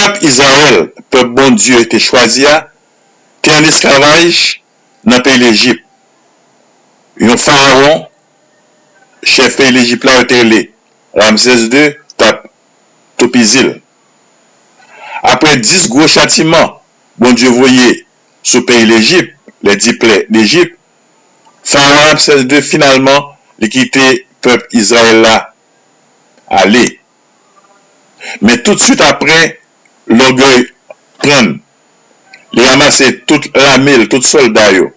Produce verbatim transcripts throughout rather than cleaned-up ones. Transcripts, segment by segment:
Pèp Izrayèl, pèp Bondye te chwazi a, te an esklavaj nan peyi Lejip. Yon farawon, chèf peyi Lejip la, yo te rele Ramsès de, t ap toupizi l. Apre dis gwo chatiman Bondye voye sou peyi Lejip, les dix plaies d'Égypte, Farawon Ramsès de finalman li kite pèp Izrayèl la ale. Men toutswit apre, lògèy pran l. Li ranmase tout lame l, tout sòlda yo,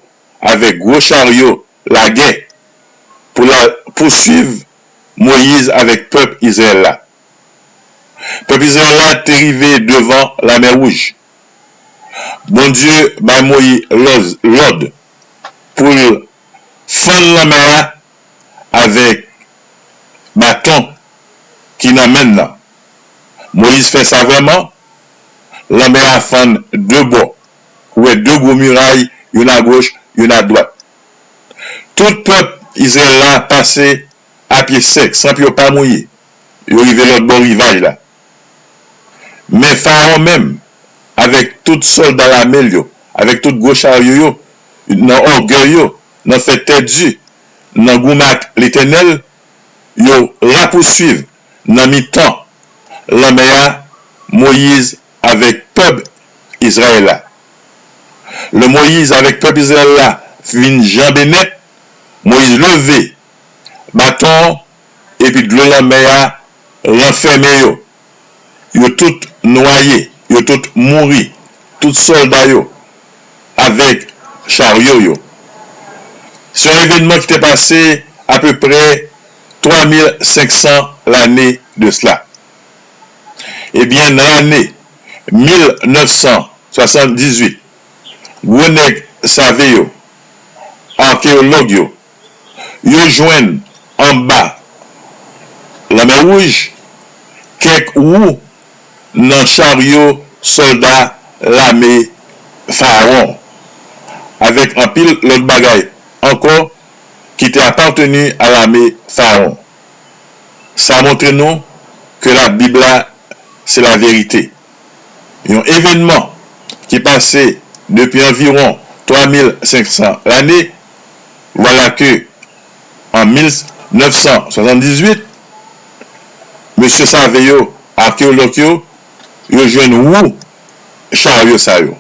avèk gwo charyo lagè, pou l al pousuiv Moyiz avèk pèp Izrayèl la. Pèp Izrayèl la te rive devan Lamè Wouj. Bondye bay Moyiz lòz-, lòd pou l fann lanmè a avèk baton ki nan men l lan. Moyiz fè sa vrèman, lanmè a fann de bò. Ou wè de gwo miray, youn agoch, youn adwat. Tout pèp Izrayèl la pase a pye sèk, san pye yo pa mouye. Yo rive lòt bò rivaj la. Men Farawon menm, avèk tout sòlda lame l yo, avèk tout gwo charyo yo, nan ògèy yo, nan fè tèt di, nan goumen ak Letènèl, yo rapousuiv nan mitan lanmè a Moyiz avèk pèp Izrayèl la. Lè Moyiz avèk pèp Izrayèl la vin janbe nèt, Moyiz leve baton an, epi dlo lanmè a ranfèmen yo. Yo tout nwaye, yo tout mouri, tout sòlda yo, avèk charyo yo. Se yon evènman ki te pase apeprè twa mil senk san lane de sela. Ebyen, nan lane mil nèf san swasanndizuit, gwo nèg save yo, akeyològ yo, yo jwenn anba Lanmè Wouj kèk wou nan charyo sòlda lame Farawon, avèk anpil lòt bagay ankò ki te apateni a lame Farawon. Sa montre nou ke Labib la se laverite. Yon evènman ki pase depi anviwon twa mil senk san lane, vwala ke an mil nèf san swasanndizuit, mesye save yo, akeyològ yo, yo jwenn wou charyo sa yo.